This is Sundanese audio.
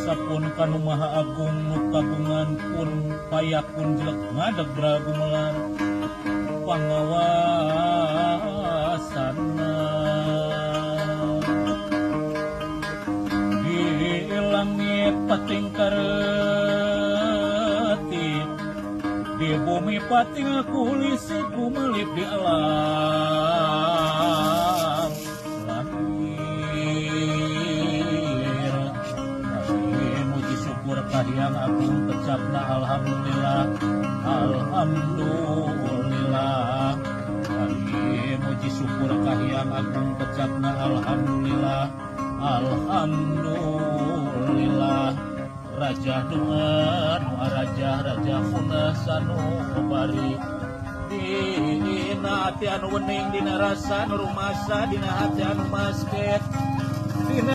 Kuasa pun kanu Maha Agung nu kagungan kun payakun jelek ngadeg gumelar pangawasana. Di langit pating karetip, di bumi pating kulisi kumelip di alam lahir. Muji syukur kahiyang agung kecapna alhamdulillah, alhamdulillah. Bari muji syukur kahiyang agung kecapna alhamdulillah, alhamdulillah. Raja dungan raja raja funah sanu bari dina hati anu wening, dina rasa nu rumasa, dina hati anu masket, dina